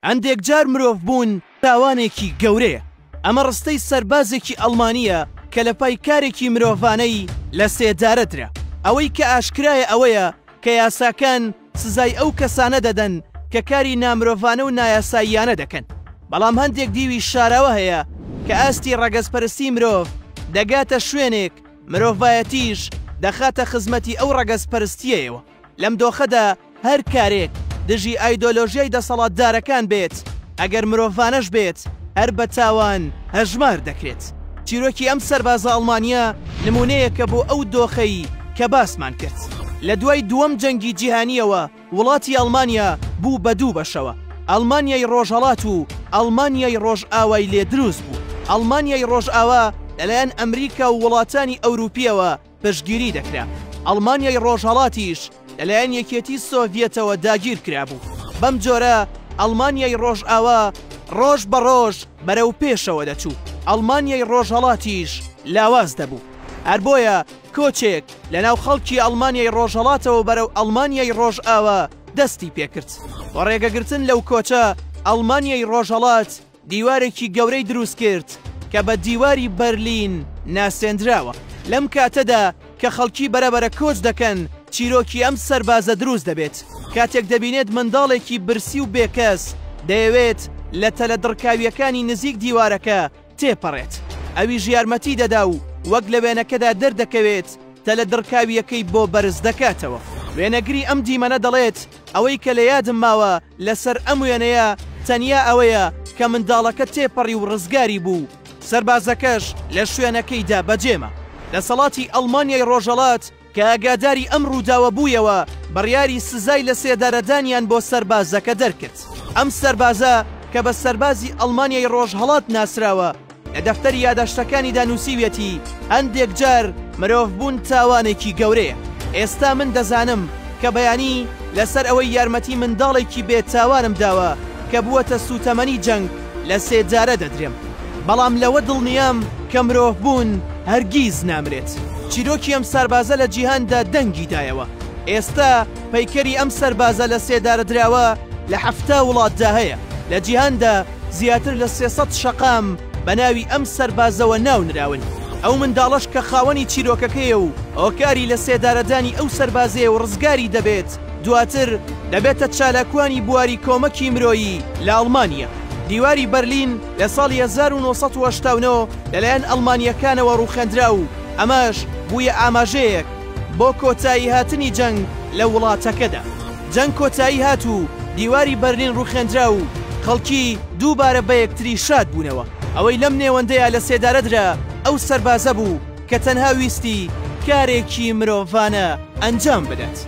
هەندێک جار مرۆڤبوون تاوانێکی گەورەیە. ئەمە ڕستەی سەربازێکی ئەڵمانییە کە لە پای کارێکی مرۆڤانەی لە سێدارە درا. ئەوەی کە ئاشکرایە ئەوەیە کە یاساکان سزای ئەو کەسانە دەدەن کە کاری نامرۆڤانە و نایاساییانە دەکەن. بەڵام هەندێک دیوی شاراوە هەیە کە ئاستی ڕەگەزپەرستی مرۆڤ دەگاتە شوێنێک مرۆڤایەتیش دەخاتە خزمەتی ئەو ڕەگەزپەرستییەیەوە. لەم دۆخەدا هەر کارێک دژی ئایدۆلۆژیای دەسەڵاتدارەکان بێت، ئەگەر مرۆڤانەش بێت، هەر بە تاوان هەژمار دەکرێت. چیرۆکی ئەم سەربازە ئەڵمانییە نموونەیەکە بۆ ئەو دۆخەی کە باسمان کرد. لە دوای دووەم جەنگی جیهانییەوە وڵاتی ئەڵمانیا بوو بە دوو بەشەوە، ئەڵمانیای ڕۆژهەڵات و ئەڵمانیای ڕۆژئاوای لێ دروست بوو. ئەڵمانیای ڕۆژئاوا لەلایەن ئەمریکا و وڵاتانی ئەوروپییەوە پشتگیری دەکرا، ئەڵمانیای ڕۆژهەڵاتیش لەلایەن یەکێتی سۆڤیەتەوە داگیرکرابوو. بەم جۆرە ئەڵمانیای ڕۆژئاوا ڕۆژ بە ڕۆژ بەرەو پێشەوە دەچوو، ئەڵمانیای ڕۆژهەڵاتیش لاواز دەبوو. هەر بۆیە کۆچێک لەناو خەڵکی ئەڵمانیای ڕۆژهەڵاتەوە بەرەو ئەڵمانیای ڕۆژئاوا دەستی پێکرد. بۆ ڕێگەگرتن لەو کۆچە، ئەڵمانیای ڕۆژهەڵات دیوارێکی گەورەی دروست کرد کە بە دیواری بەرلین ناسێندراوە. لەم کاتەدا کە خەڵکی بەرەبەرە کۆچ دەکەن، چیرۆکی ئەم سەربازە دروست دەبێت. کاتێک دەبینێت منداڵێکی برسی و بێکەس دەیەوێت لە تەلە دڕکاوییەکانی نزیک دیوارەکە تێپەڕێت، ئەویش یارمەتی دەدا و وەک لە وێنەکەدا دەردەکەوێت تەلە دڕکاوییەکەی بۆ بەرز دەکاتەوە. وێنەگری ئەم دیمەنە دەڵێت، ئەوەی کە لە یادم ماوە لەسەر ئەم وێنەیە تەنیا ئەوەیە کە منداڵەکە تێپەڕی و ڕزگاری بوو، سەربازەکەش لە شوێنەکەیدا بەجێما. دەسەڵاتی ئەڵمانیای ڕۆژهەڵات کە ئاگاداری ئەم ڕووداوە بوویەوە، بڕیاری سزای لەسێدارەدانیان بۆ سەربازەکە دەرکرد. ئەم سەربازە کە بە سەربازی ئەڵمانیای ڕۆژهەڵات ناسراوە، لە دەفتەری یاداشتەکانیدا نووسیویەتی، هەندێک جار مرۆڤبوون تاوانێکی گەورەیە. ئێستا من دەزانم کە بەیانی لەسەر ئەوەی یارمەتی منداڵێکی بێ تاوانم داوە کە بووەتە سووتەمەنی جەنگ لە سێدارە دەدرێم. بەڵام لەوە دڵنیام کە مرۆڤبوون هەرگیز نامرێت. چیرۆکی ئەم ساربازە لە جیهاندا دەنگی دایەوە. ئێستا پەیکەری ئەم سەربازە لە سێدارەدراوە لە 70 وڵاتدا هەیە. لە جیهاندا زیاتر لە 300 شەقام بە ناوی ئەم سەربازەوە ناونراون. ئەو منداڵەش کە خاوەنی چیرۆکەکەیە و هۆکاری لە سێدارەدانی ئەو سەربازەیە و ڕزگاری دەبێت، دواتر دەبێتە چالاکوانی بواری کۆمەکی مرۆیی لە ئەڵمانیا. دیواری بەرلین لە ساڵی 1989 لەلایەن ئەڵمانییەکانەوە ڕووخێندرا و ئەمەش بوویە ئاماژەیەک بۆ کۆتاییهاتنی جەنگ لە وڵاتەکەدا. جەنگ کۆتایی هات و دیواری بەرلین ڕووخێندرا و خەڵکی دووبارە بە یەکتری شاد بوونەوە. ئەوەی لەم نێوەندەیا لە سێدارە درا ئەو سەربازە بوو کە تەنها ویستی کارێکی مرۆڤانە ئەنجام بدات.